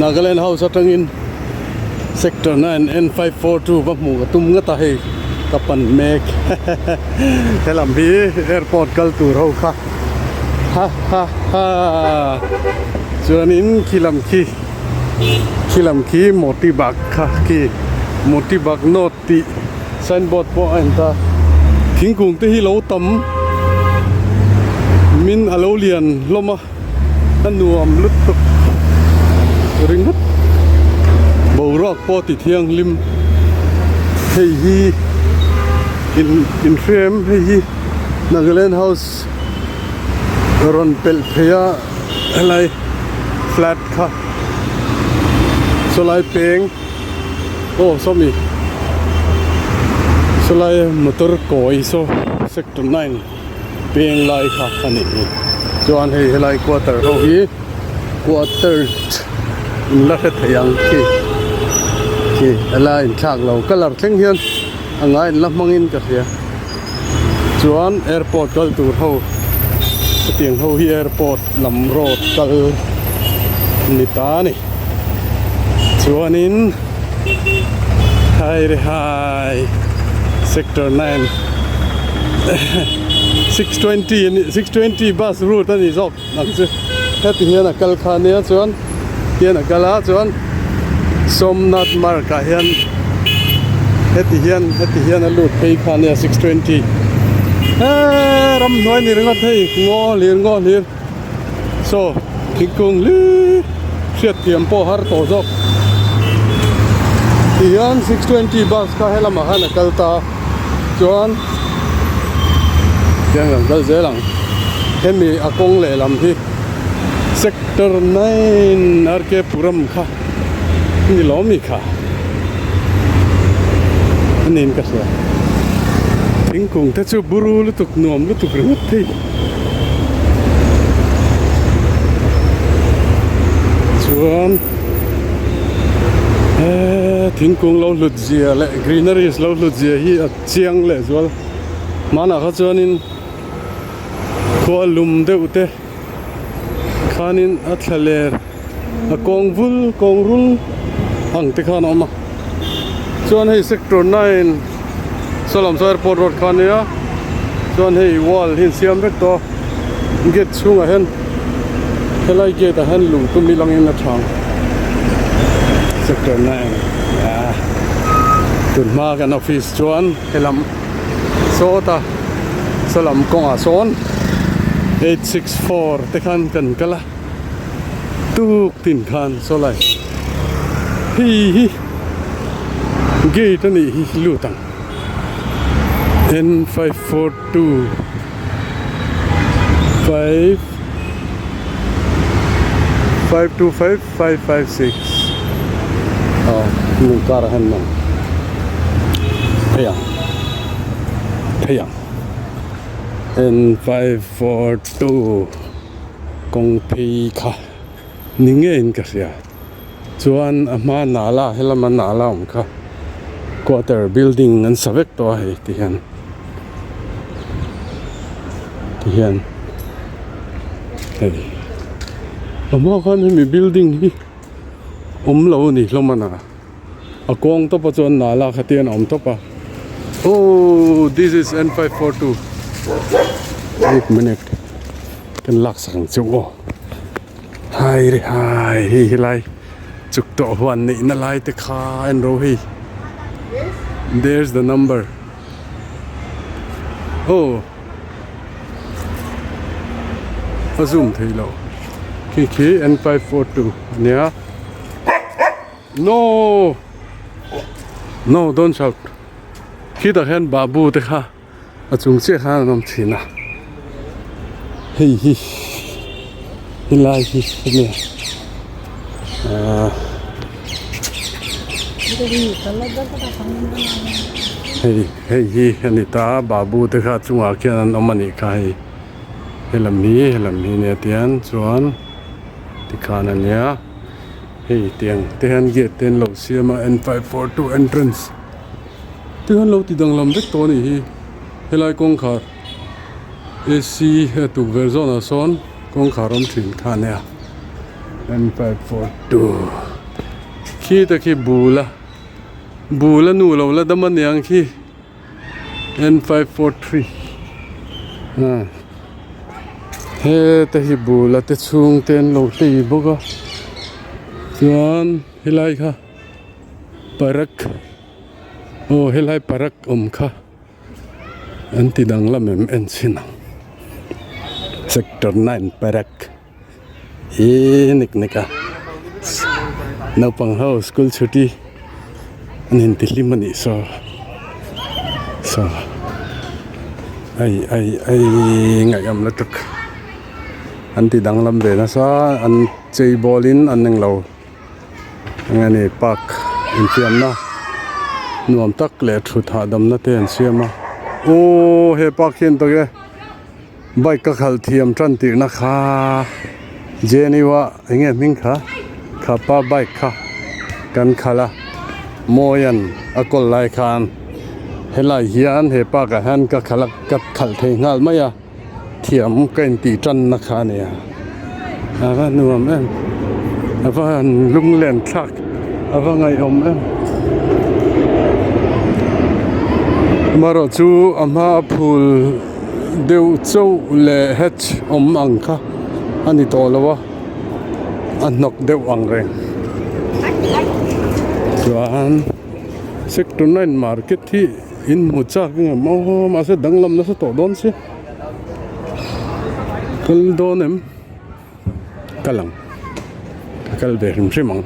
Nagaland House atangin Sector 9 N542 va hmuh ka tum ngat a hei ka pan mek helam hi airport kal tur ho kha ha ha ha chuanin khi lam khi khi lam khi Moti Bagh kha khi Moti Bagh North tih signboard pawh a en ta thingkung te hi lo tam min a lo lian hlawm a a nuam lutuk ringawt boruak pawh ti thianghlim hei hi in inhrem hei hi Nagaland house rawn pelh phei a helai flat kha sawlai peng aw sawmi sawlai motor kawi saw sector 9 peng lai kha a nih hi chuan hei helai quarter ho hi quarter in la hre thei ang khi khi helai inthlak lo colour thleng hian a ngai in la hmangin ka hria chuan airport kal tur ho hetiang ho hi airport lam road kal ni ta a ni chuanin hairehai sector 9 620 ani 620 bus route ani zawk ang chu heti hian a kal kha ania chuan hian a kal a chuan Somnath Marg ah hian heti hian heti hian a lut phei kha ania 620 heee ramhnuai ni ringawt hei ngaw hlir ngaw hlir saw thingkung hlir hriat thiam pawh har tawh zawk tihian 620 bus kha helamah khan a kal ta chuan tiang kan kal zel ang hemi a kawng lehlam hi sector 9 R K Puram kha ni lawm mi kha a niin ka hria thingkung te chu buru lutuk nuam lutuk ringawt thei chuan eee thingkung lo hlut zia leh greeneries lo hlut zia hi a chiang leh zual hmanah kha chuanin khua lum deuh te khanin a thla ler a kawng vul kawng rul ang te khan a awm a chuan hei sector 9 saw lam saw airport road kha ania chuan hei wall hi an siam vek tawh a gate chhungah hian helai gate ah hian luh tum ilangin a tha ang sector 9 ah tunhma kan office chuan helam sawta saw lam kawngah sawn 864 te khan kan kal a tuk tin khan saw lai hei hi gate a nih hi lut ang N 542 5 5 2 5 5 5 6 aw hmun karah hian lang thei ang thei ang N 5 4 2 kawng phei kha ni ngeiin ka hria chuan a hma nala helama nala awm kha quarter building an sa vek tawh a hei ti hian ti hian hei a hma khan hemi building hi awm lo a ni hlawm a na a kawng tawp a chuan nala kha te an awm tawp a oh this is N 542 eight minute kan lak sak ang chu aw hai ri hai hei helai chuk tawh huan neih na lai te kha a en ro hei there's the number oh a zoom thei lo khi khi N 542 ania no no don't shout khitah hian babu te kha a chung chiah khan an awm thin a hei hi helai hi ania ahh. Hei hei hi a ni ta a babu te kha chungah khian an awm a nih kha hei helam hi helam hi nia tian chuan tikhan a nia hei tiang te hian gate te an lo siam a N 542 entrance te hian lo ti danglam vek tawh a nih hi helai kawngkhar A_C a tukverh zawnah sawn kawngkhar awm thin kha a nia N 542 khi te khi bul a bul a nu lo la dam aniang khi N 543 ah heta hi bul a te chhung te an lo hlei bawk a chuan helai kha parak aw helai parak awm kha. An ti danglam em en chhin ang sector 9 parak hi nik nik a naupang ho school chhuti an inti hlim a nih saw saw ai ai ai ngaihawm lutuk an ti danglam ve nasa an chei bawl in an englo. Eng ani park infiamna nuam tak leh thut hahdamna te an siam a aww he park hian tak e bike ka khalh thiam tan tirhna kha J_N_U a eng nge hming kha kha pa bike kha kan khalh a Mawian a kawl lai khan helai hian he park ah hian ka khalh a ka khalh thei nghal mai a. Thiam ka intih tanna kha a nia a va nuam em a va han lunglen thlak a va ngaihawm em amaherawh chu a hma a phul deuh chauh leh hatch awm ang kha a ni tawh lo a a hnawk deuh ang reng chuan sector 9 market hi. In hmu chak engem aw mahse danglam nasa tawh dawn sia kal dawn em kal ang ka kal ve hrim hrim ang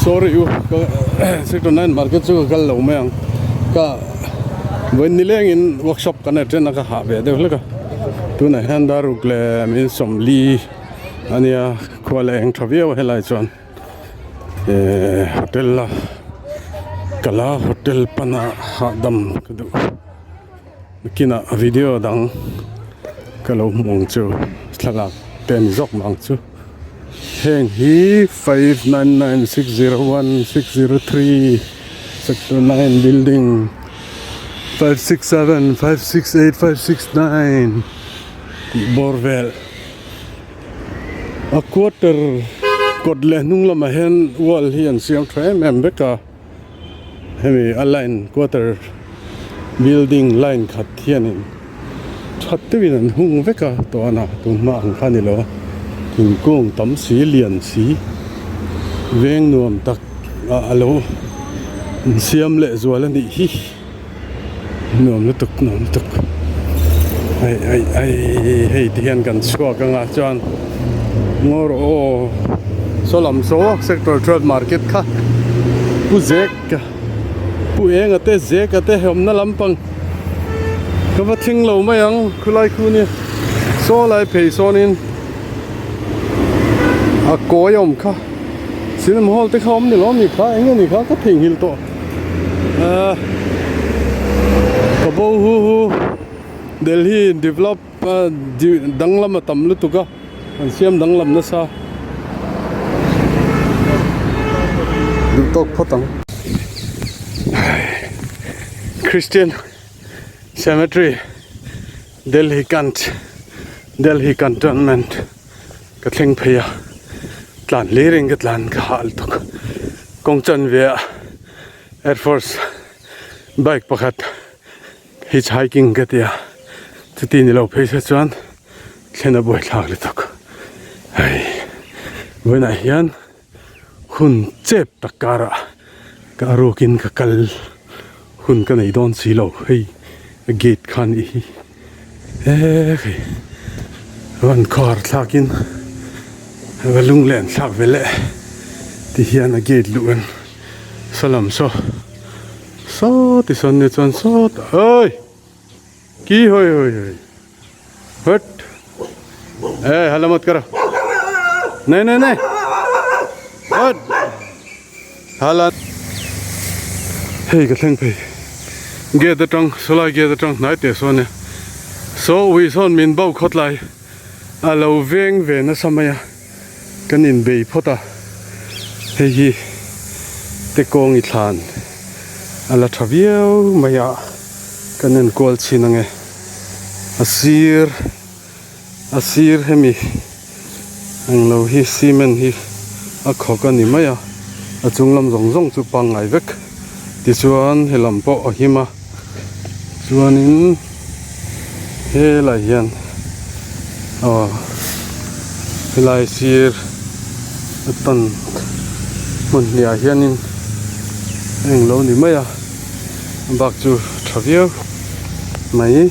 sorry u ka sector 9 market chu ka kal lo mai ang ka vawiin nilengin workshop kan attend a ka hah ve deuh hlek a tunah hian daruk leh min sawmli ania khua leh eng tha viau a helai chuan. Ehh hotel a kala hotel pana hahdam ka duh nakinah video dang ka lo hmu ang chu thlalak te a ni zawk mah ang chu heng hi 599601 603 sector 9 building 567 568 569 tih bawr vel. A quarter kawt leh hnung lamah hian wall hi an siam tha em em vek a hemi a line quarter building line khat hianin tha deuhin an hung vek a tawhna tun hma ang kha a ni lo a thingkung tam si lian si veng nuam tak ah a lo insiam leh zual a nih hi. Nuam lutuk nuam lutuk ai ai ai hei ti hian kan chhuak anga chuan ngaw rawh aw saw lam saw sector 12 market kha pu zek pu enga te zeka te awmna lampang ka va thleng lo mai ang khulai khu nia saw lai phei sawnin a kawi a awm kha cinema hall te kha awm ni lo ami kha eng nge ni kha ka theihnghilh tawh. Ahh ka bo hu hu Delhi develop a danglam a tam lutuk a an siam danglam nasa duh tawk phawt ang Christian Cemetery Delhi Cant Delhi Cantonment ka thleng phei a tlan hlir in ka tlan ka hah lutuk kawng chanve ah air force bike pakhat hitch hiking ka ti a chuti ni lo phei se chuan thlen a buaithlak lutuk hei vawiinah hian hun chep tak karah ka rukin ka kal hun ka nei dawn si lo hei gate kha a nih hi eee hei van khawhar thlakin va lunglen thlak ve leh ti hian a gate luh in saw lam saw saw ti sawn nia chuan sawtah awii ki hawi hawi hawi hawt eh hala mat kar. Nei nei nei Good Hala Hei ka thleng phei Gate atang sawlai gate atang hnai teh sawn nia Saw ui sawn min bauh khawt lai a lo veng ve nasa mai a kan inbei phawt a hei hi te kawng i thlan a la tha viau mai a kan enkual chhin ange a sir A sir hemi englo hi cement hi a khawk a ni mai a, a chung lam zawng zawng chu pangngai vek tichuan he lam pawh a him a chuanin helai hian aw helai sir a tan hmun hnih ah hianin englo ni mai a bak chu tha viau mai.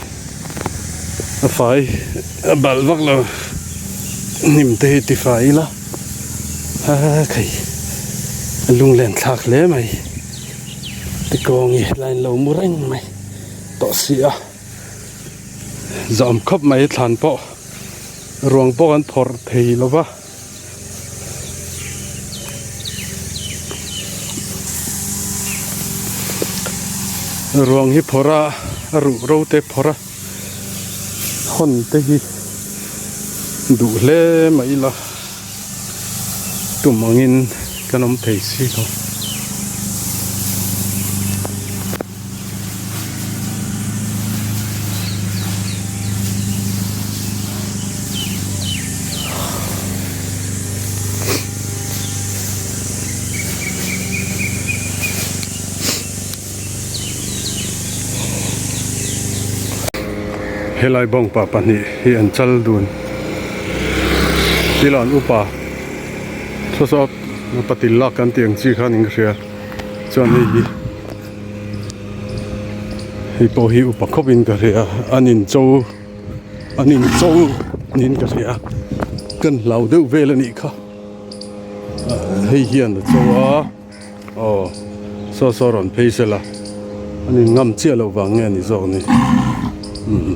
A fai a balh vak lo hnim te hi ti fai ila a khei a lunglen thlak hle mai tikawngi line lo mu reng mai tawh si a zam khawp mai thlan pawh ruang pawh kan phawrh thei lo va. Ruang hi phawrh a a ruh ro te phawrh a hawn te hi duh hle mai ila tum angin kan awm thei si lo. Helai bawngpa pahnih hi an chal dun thil an upa saw saw patil lak kan tih ang chi kha niin ka hria chuan hei hi. Hei pawh hi upa khawp in ka hria an in cho an in cho niin ka hria kan hlau deuh vel a nih kha hei hian a cho a aw saw saw rawn phei sela an in ngam chiah loh vang nge a ni zawk ni umm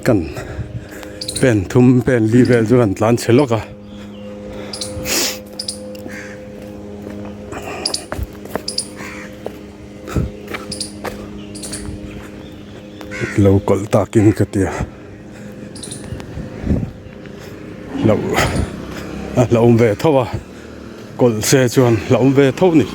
kan pen thum pen li vel chu kan tlan chhe lawk a. Lo kawlh takin ka tia hlauh a hlauhawm ve tho a kawlh se chuan hlauhawm ve tho a ni.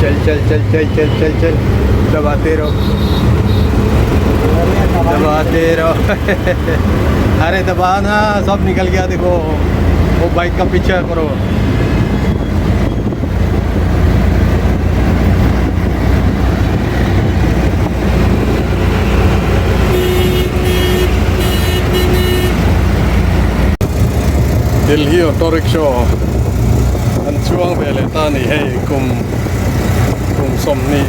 Chal chal chal chal chal chal chal dabate raho dabate raho अरे दबा ना सब निकल गया देखो वो बाइक का पीछा करो Delhi auto rickshaw an chuang ve leh ta a ni hei kum kum sawmhnih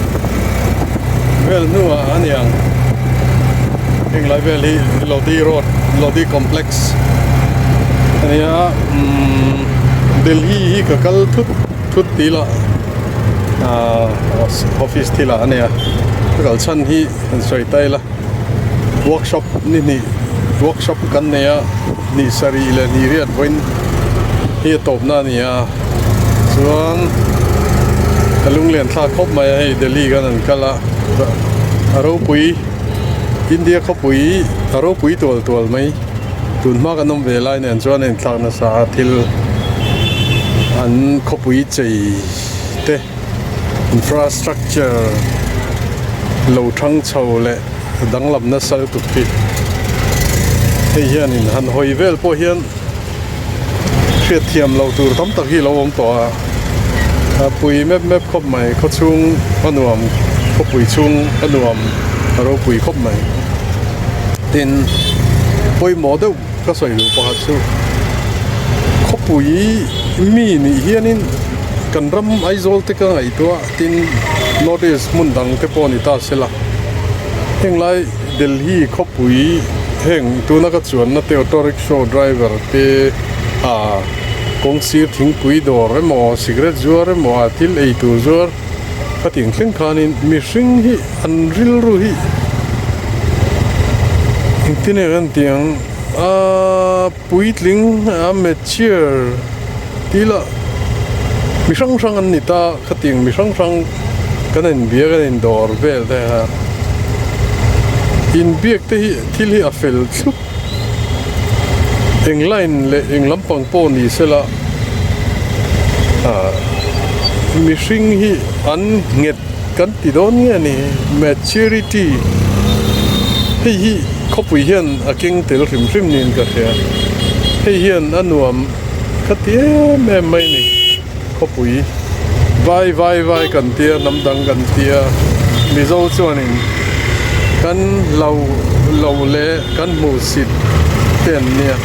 vel hnuah a ni ang heng lai vel hi Lodi road Lodi complex a nia umm Delhi hi ka kal thut thut tih lah ahh office thil ah a nia ka kal chhan hi han sawi ta ila workshop ni hnih workshop kan nei a hnih sarih leh hnih riat vawiin hi a tawpna a ni a chuan ka lunglen thlak khawp mai a hei Delhi khan an kal a a ropui India khawpui a ropui tual tual mai tun hma kan awm ve lai nen chuan a inthlak nasa a thil an khawpui chei te. Infrastructure lo thang chho leh danglam nasa lutuk hi hei hianin han hawi vel pawh hian hriatthiam loh tur tam tak hi a lo awm tawh a a pui mep mep khawp mai khaw chhung a nuam khawpui chhung a nuam a ropui khawp mai tin pawimawh deuh ka sawi duh pakhat chu khawpui mi nih hianin kan ram Aizawl te ka ngaihtuah tin North East hmun dang te pawh a ni ta sela henglai Delhi khawpui heng tuna ka chuanna te auto rickshaw driver te ah kawng sir thingpui dawr emaw cigarette zuar emaw ah thil ei tur zuar. Khatiang thleng khanin mihring hi an rilru hi engtin nge kan tih ang aaa puitling a mature tih lah mi hrang hrang an ni ta khatiang mi hrang hrang kan inbia kan indawr vel te kha inbiak te hi thil hi a fel thlup. Eng line leh eng lampang pawh ni sela ah mihring hi an nghet kan ti dawn nge a ni maturity hei hi khawpui hian a keng tel hrim hrim niin ka hria hei hian a nuam ka ti em em mai a ni khawpui vai vai vai kan tia hnam dang kan tia mizo chuanin kan lo lo leh kan hmuhsit te an nia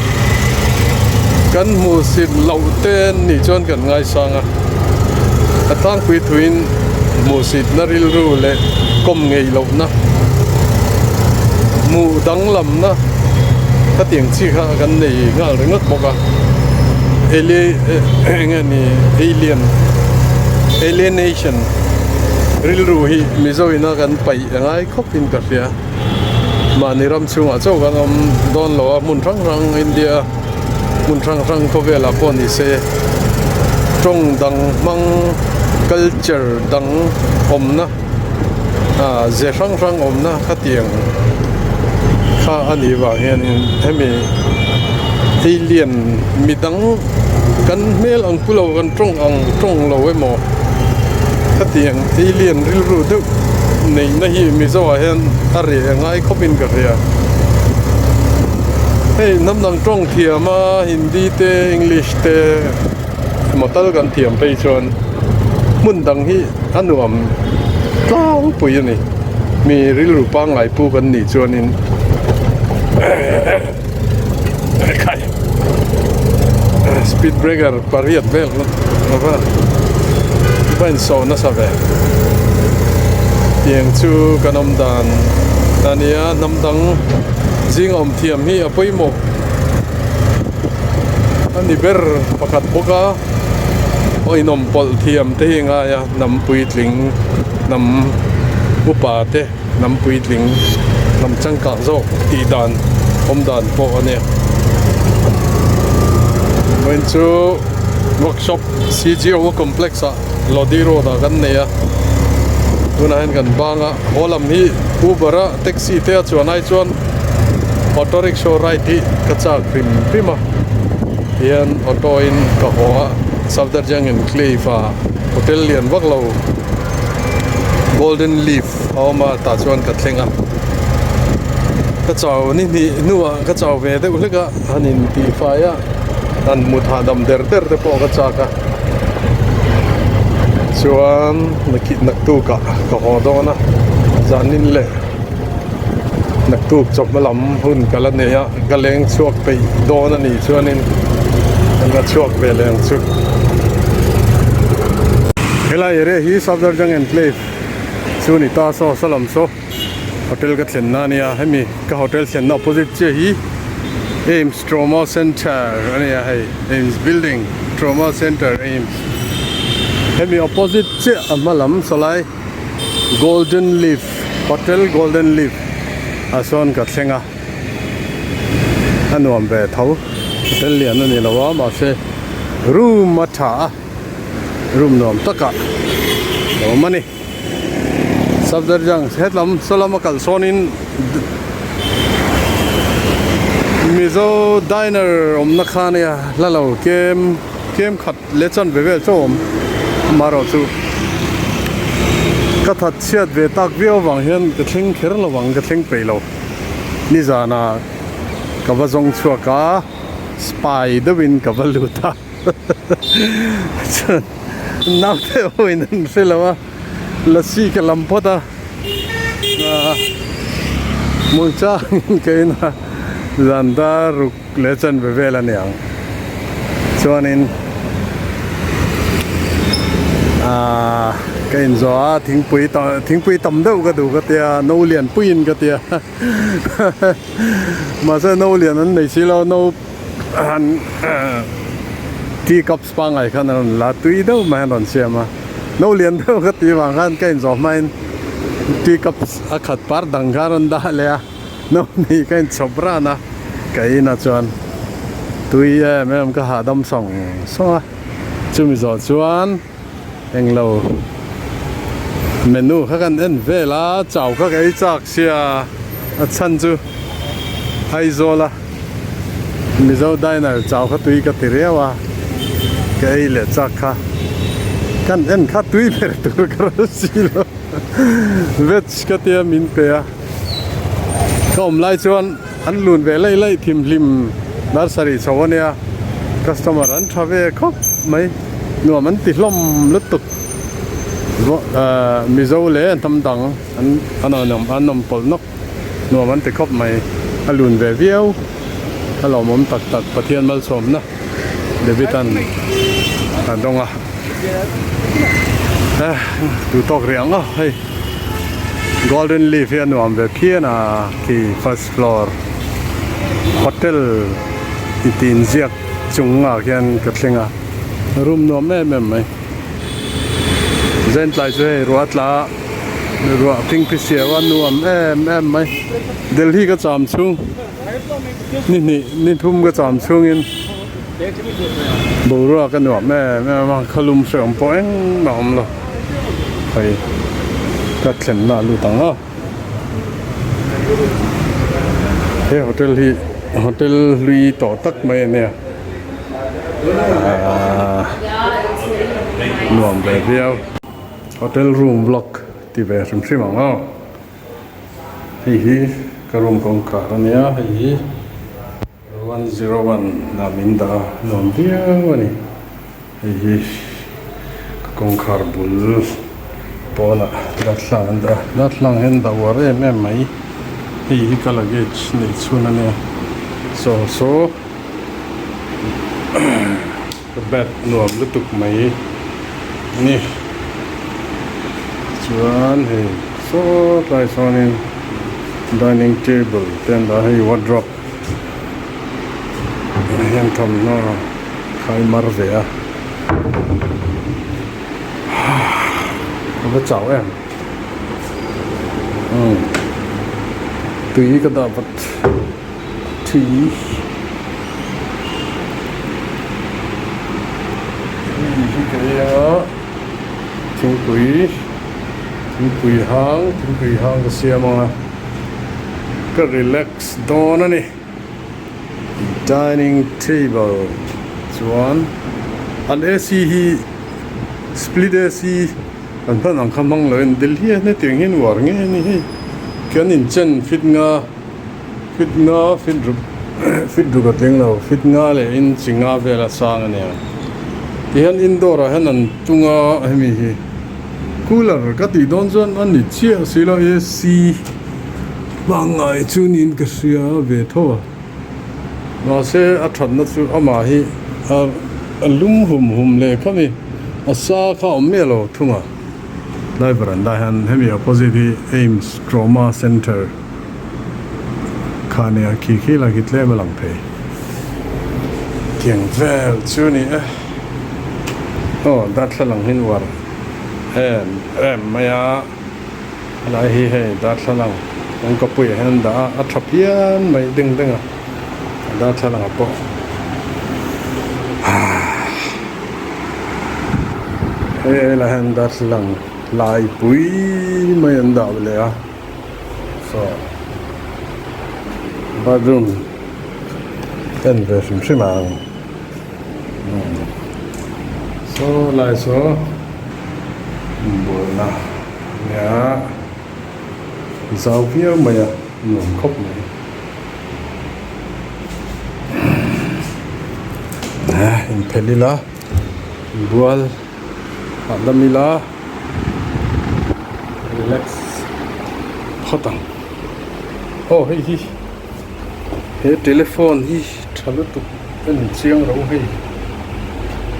kan hmuhsit loh te an nih chuan kan ngaisang a a tlangpui thuin hmuhsit na rilru leh kawm ngei lohna hmuh danglamna khatiang chi kha kan nei nghal ringawt bawk a ele eng nge ni alien alienation rilru hi mizo ina kan paih a ngai khawp in ka hria mahni ram chhungah chauh kan awm dawn lo a hmun hrang hrang India hmun hrang hrang khawvelah pawh ni se tawng dang hmang culture dang awmna ah ze hrang hrang awmna khatiang kha a nih vang hianin hemi alien midang kan hmel ang pu lo kan tawng ang tawng lo emaw khatiang alien rilru deuh neihna hi Mizo ah hian a reh a ngai khawp in ka hria hei hnam dang tawng thiam a Hindi te English te emaw tal kan thiam phei chuan hmun dang hi a nuam tlangpui a ni mi rilru pangngai pu kan nih chuanin speed breaker pariat vel a va insawh nasa ve tiang chu kan awm dan a nia hnam dang zing awm thiam hi a pawimawh a ni ber pakhat bawk a aw inawm pawlh thiam te hi a ngai a hnam puitling hnam upa te. Hnam puitling hnam changkang zawk tih dan awm dan pawh a nia. Vawiin chu workshop CGO complex ah Lodi road ah kan nei a tunah hian kan bang a haw lam hi Uber a taxi te a chuan ai chuan auto rickshaw ride hi ka chak hrim hrim a tihian auto in ka haw a Safdarjung enclave ah hotel lian vak lo Golden leaf a awm a tah chuan ka thleng a ka chau ni hnih hnuah ka chau ve deuh hlek a han in tih fai a han mut hahdam der der te pawh ka chak a chuan nakih naktuk ah ka haw dawn a zanin leh naktuk chawhma lam hun ka la nei a ka leng chhuak peih dawn a nih chuanin ka la chhuak ve leh ang chu. Helai area hi Safdarjung Enclave chu ni ta saw saw lam saw hotel ka thlen na ania hemi ka hotel thlen na opposite chiah hi AIIMS Trauma Center ania hei AIIMS building Trauma Center AIIMS hemi opposite chiah a hma lam saw lai Golden Leaf Hotel Golden Leaf ah sawn ka thleng a a nuam ve tho hotel lian ani lo a mahse room a tha a. Room nuam takah a awm a ni. Safdarjung hetlam saw lama kal sawnin Mizo diner awmna kha a nia hla lo kem kem khat leh chan ve vel chauh a awm amaherawh chu ka that chhiat ve tak viau avang hian ka thleng kher lo ang ka thleng peih lo nizanah ka va zawng chhuak a spy deuhin ka va lut a. Chuan naute ho in an hre lo a lassi ka lam phawt a ah muangchang in ka in a zan dar ruk leh chanve vel a niang chuanin ah ka inzawh a thingpui thingpui tam deuh ka duh ka tia no lian puiin ka tia mahse no lian an nei si lo no. Han tea cups pangngai khan a rawn la tui deuh mai a rawn siam a. No lian deuh ka tih vang khan ka inzawh hmain tui cup a khat par dang kha a rawn dah leh a, no hnih ka inchhawp ran a, ka inah chuan tui em em ka hahdam sawng sawng a, chumi zawh chuan englo menu kha kan en vel a, chau kha ka ei chak sia a chhan chu Aizawl a Mizo diner chau kha tui ka ti riau a, ka ei leh chak kha kan en kha tui ber tur ka rawn si lo veg ka tia min pe a, ka awm lai chuan an lun ve laih laih thimhlim nursery chho a nia, customer an tha ve khawp mai nuam an ti hlawm lutuk Mizo leh hnam dang an an awm pawlh nawk. Nuam an ti khawp mai, a lun ve viau, a lawmawm tak tak Pathian malsawmna David an a dawng a, eh duh tawk rih ang aw hei Golden Leaf hi a nuam ve phian a khi first floor hotel tih inziak chungah khian ka thleng a, room nuam em em mai. Zentlai chu hei ruah tla ruah thingphi siau a nuam em em mai Delhi ka cham chhung ni hnih ni thum ka cham chhungin boruak a nuam em em a khalum hreawm pawh engmah a awm lo hei ka thlenna a lut ang a he hotel hi hotel hlui tawh tak mai a nia. Ahh nuam ve viau hotel room vlog ti ve hrim hrim ang aw hei hi ka room kawngkhar a nia hei hi 101 ah min dah a nuam viau a ni hei hi ka kawngkhar bul pawnah darthlalang an dah a darthlalang hian dah uar em em mai hei hi ka luggage neih chhun a nia saw saw. Ka bag nuam lutuk mai a ni chuan hei saw tlai sawnin dining table te an dah a hei wardrobe ah hian thawmhnaw khai mar ve a a va chau em umm tui ka dah vat. Thi hei hi ka ei a thingpui thingpui hang thingpui hang ka siam ang a ka relax dawn a ni dining table chuan an A_C hi split A_C kan hman ang kha hmang lo in Delhi ah hian hetiang hian uar nge a ni hei kan inchen fit nga. Fit nga fit ruk fit ruk a tling lo fit nga leh in chi nga vel a sang a nia tihian indoor ah hian an tung a hemi hi cooler ka tih dawn chuan a ni chiah si lo A_C pangngai chu niin ka hria ve tho a mahse a thatna chu amah hi a lum hum hum leh kha mi a sa kha a awm miah lo thung a tlai veranda hian hemi opposite hi AIMS trauma centre. Kha nia khi khi la khi tlem a lang thei tiang vel chu ni e aw darthlalang hi uar em em mai a helai hi hei darthlalang kawngka puiah hian an dah a a tha phian mai ding deng a darthlalang ah pawh hei helai hian darthlalang lai pui mai an dah leh a. Saw bathroom en ve hrim hrim ang saw lai saw buaina nia zau viau mai a nuam khawp mai inphelh ila bual hahdam ila. Relax phawt ang aw hei hi he telephone hi tha lutuk a ni chiang ro hei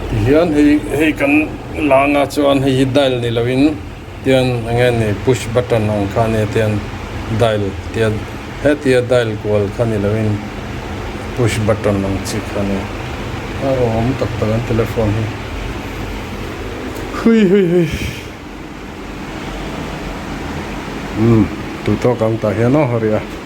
tihian hei hei kan lang a chuan hei hi dial ni lo in tian eng nge ni push button ang kha ania tian dial tia hetia dial kual kha ni lo in push button ang chi kha ania a awm tak tak an telephone hi. Hui hui hui. Umm, tu tawk ang tah hian aw ri a.